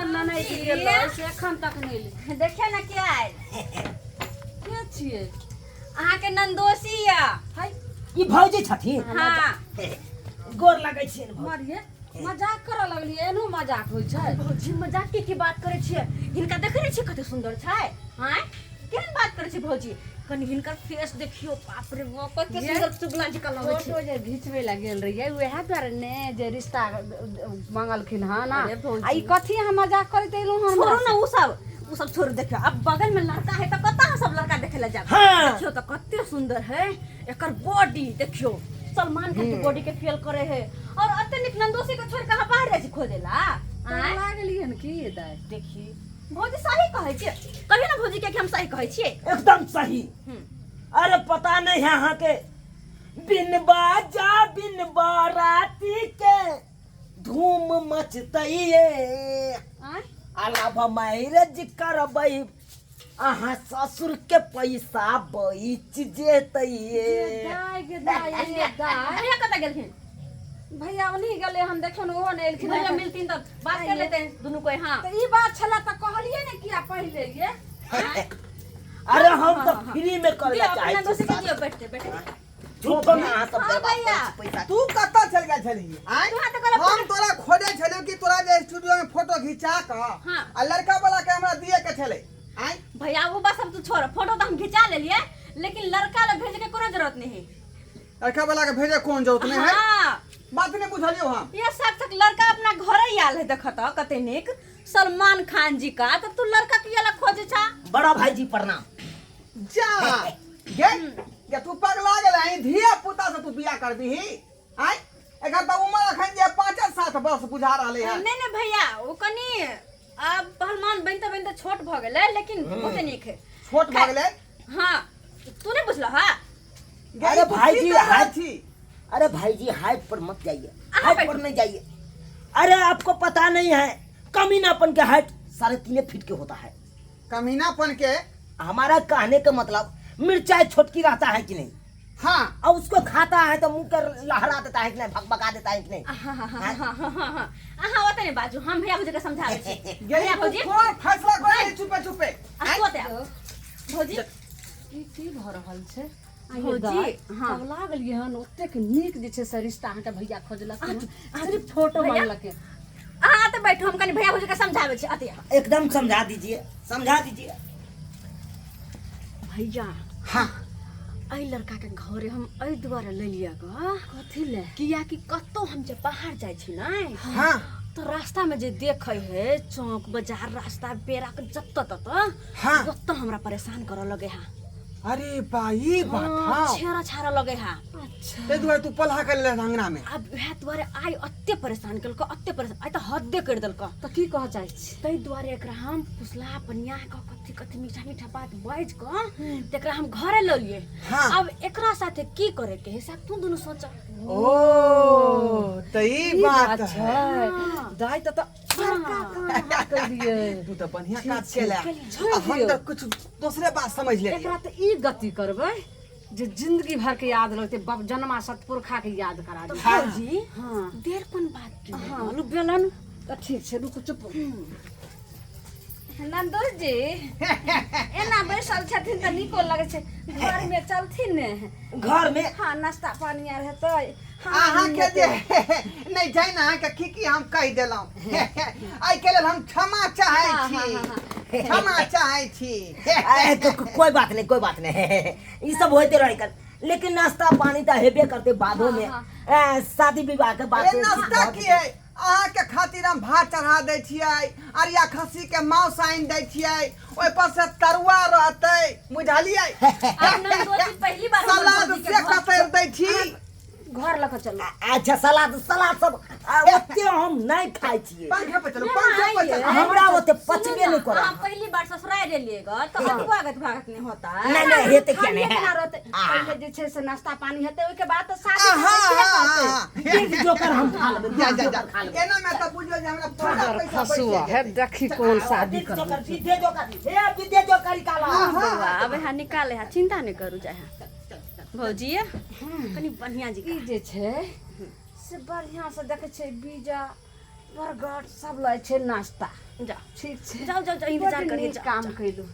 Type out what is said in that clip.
हमर ननैद गेलै से एखन तक नहि एलै। देखियौ ने के आयल। के छियै? अहाँके नन्दोसी यऽ। है। ई भौजी छथिन? हाँ। गोर लगै छियनि भौजी। मरिये, मजाक करऽ लगलियै? एनो मजाक होइ छै? भौजी, मजाक के बात करै छियै? हिनका देखै नहि छियै कते सुन्दर छै? आँय, केहन बात करै छियै भौजी? कनि हिनकर फेस देखियौ, बाप रे बाप, कते सुन्दर चुगला जकाँ लगै छै। फोटो जे घिचबै लए गेल रहियै, उएह दुआरे ने जे रिश्ता मंगलखिन हन। अरे भौजी। आ ई कथी अहाँ मजाक करैत एलहुँ हन? छोड़ू ने उ सब छोड़ू। देखियौ, अब बगल में लड़का है तऽ कतऽ अहाँ सब लड़का देखे लए जाब? हाँ। देखियौ तऽ कते सुंदर है एकर बॉडी। देखियौ, सलमान खान के बॉडी के फेल करे है। और अते नीक नंदोसी के छोड़ के अहाँ बाहर जाइ छी खोजे ला? आँय? लागलियै हन की दाइ? देखी भौजी, सही कहै छियै? कहियौ ने भौजी के कि हम सही कहै छियै। एकदम सही। अरे पता नहीं है अहाँ के, बिन बाजा बिन बाराती के धूम मचतैये। आँय? अलावा मैरिज करबै, अहाँ ससुर के पैसा बच जेतैये। दाइ गे दाइ, ए दाइ। भैया कतऽ गेलखिन? भैया ओन्ही गेलै हम देखियौ ने, ओहो नहि एलखिन। भैया मिलथिन तऽ बात कर लेते हैं दुनू कोई। हाँ। तऽ ई बात छलै तऽ कहलियै ने किया पहिले ये? अरे हम तऽ फ्री में करे दियौ ला अपना चाहै छी। दोस्त के दियौ, बैठते बैठते। झूठो में अहाँ सब हाँ, बर्बाद भैया। करै छी पैसा। तू कतऽ चल गेल छलही? आँय? तोरा तऽ कहलक। हम तोरा खोजै छलियौ कि तोरा जे स्टूडियो में फोटो घिचा कऽ आ लड़का वाला के हमरा दिए के छलै। आँय? भैया, वो बात सब तू छोड़। फोटो तो हम घिचा लेलिए, लेकिन लड़का लग भेजे के कोनो जरूरत नहीं है। लड़का वाला के भेजे कोन जरूरत नहीं है? हाँ। बात नहीं बुझलियौ हम। ये साक्षात लड़का अपना घरे ही आयल है। देखत ह कते नीक सलमान खान जी का, तो तू लड़का किया ला खोजे छा? बड़ा भाईजी प्रणाम। जा गे गे, तू पगला गेल है? धिया पुता से तू बियाह करबिही? आँय, एकर तऽ उमर अखन जे 5-7 वर्ष बुझा रहलै है। नहीं नहीं भैया, वो कनी अब पहलवान बनते बनते छोट भ गेलै, लेकिन बहुते नीक है। छोट भऽ गेलै? हाँ, तू नहीं बुझल हा? गे, अरे ई तू भाईजी, की कर रहल हाथ छी? अरे भाईजी, हाइट पर मत जाइए। अहाँ हाइट पर बैठो। नहीं जाइए। अरे आपको पता नहीं है, कमीनापन के हाइट 3.5 फीट के होता है। कमीनापन के? हमारा कहने का मतलब मिर्चाई छोटकी रहता है कि नहीं? हाँ। और उसको खाता है तो मुंह कर लहरा देता है कि नहीं, भकभका देता है कि नहीं? हाँ हाँ हाँ हाँ हाँ हाँ हाँ, अहाँ ओतऽ नहि बाजू, हम भैया भौजी के समझाबै छी। गे, भैया तू भौजी। कोन फैसला करै चुपे चुपे? आ तू ओतऽ आब। भौजी। ई की भऽ रहल छै? भौजी, भौजी, हाँ। तब लागलियै हन, ओतेक नीक जे छै से रिश्ता अहाँके भैया खोजलक हन, सिर्फ फोटो भैया। मांगलक। अहाँ तऽ बैठू, हम कनि भैया भौजी के समझाबै छी। अते आब। एकदम समझा दीजिए, समझा दीजिए। भैया। हाँ। एहि लड़का के घरे हम एहि दुआरे लेलियै ग। कथी ले? कियाकि कतौ हम जे बाहर जाइ छी ने, तो रास्ता में जे देखै है, चौक बाजार रास्ता बेरा के जतऽ ततऽ, ओतऽ हमरा परेशान करऽ लगे है। अरे बा, ई बात? हाँ, हाँ। छेड़ा छाड़ा लगे है। अच्छा। ताहि दुआरे तू पलहा कर ले अंगना में? आब वएह दुआरे आइ अते परेशान केलको, अते परेशान, आइ तऽ हदे करि देलको। तऽ की कहऽ चाहै छी? ताहि दुआरे एकरा हम फुसला पनिया कऽ कथी कथी मीठा मीठा बात बाजि कऽ तऽ एकरा हम घरे लऽ लिए। अब एकरा साथे की करे के है से तू दुनू सोच। ओ तऽ ई ई बात बात है। छै दाइ, तऽ तऽ बड़का काम अहाँ केलियै। तू तऽ बढ़िया काज केला। छोड़ि आ हम दियौ। तऽ कुछ दोसरे बात समझ लेलियै। एकरा तऽ ई गति करबै जे जिंदगी भर के याद रहतै, बाप जन्मा सतपुरखा के याद करा तऽ देबै। भौजी, हाँ। देर कोन बात के? आलू बेलन। तऽ ठीक छै, रुकू, चुप। नन्दोस जी एना बैसल छथिन तऽ नीको लगै छै। घरमे चलथिन ने? घर में? हाँ, नाश्ता पानी आर हेतै। हाँ, अहाँके जे नहि जानि अहाँके की की हम कहि देलहुँ, एहिके लेल हम क्षमा चाहै छी, क्षमा चाहै छी। अरे, कोई बात नहीं, कोई बात नहीं, ई सब होते रहे कर, लेकिन नाश्ता पानी तो हेबे करते बादो में। शादी विवाह के बाद। अरे नाश्ता की है? अहाँके खातिर हम भात चढ़ा दै छियै, अरिया खस्सी के मांस आनि दै छियै, ओहि पर से तरुआ रहतै, बुझलियै? आब नन्दोस जी पहली बार हमर सलाद भौजी के से घर कतरि दै छी। घर लऽ कऽ चलू। अच्छा, सलाद सलाद सब ओते हम नहीं खाइ छियै। पंखा पर चलू, पंखा पर चलू। हमरा ओते पचबे नहीं करत। अहाँ पहली बार ससुराल एलियै ग तऽ अगत भागत नहीं होता। नहीं नहीं, हेते क्या खालिए नहीं केना है। रहतै? पहिले जे छै से नाश्ता पानी हेतै, ओहिके बाद तऽ शादी हाँ, हाँ, हेबे हाँ, करतै। एक जोकर हम खा लेबै। जा जा जा। जोकर खा लेबै। एना में तऽ बुझियौ जे हमरा पूरा पैसा बचि फसुआ जेतै। हे, देखी कोन शादी विध करबै। जोकर, विधे जोकर, हे विधे जोकर निकाला। बौआ, आब यहाँ निकाले है, चिंता नहीं करू। जाय है भौजी, कनि बढ़िया जी। ई जे छै से बढ़िआँसँ देखै छै, बीजा बर्गर सब लै छै नाश्ता। जाओ ठीक छै। जाओ जाओ जाओ, इंतजार बड्ड करिए नीक जाओ, काम जाओ। कैलू।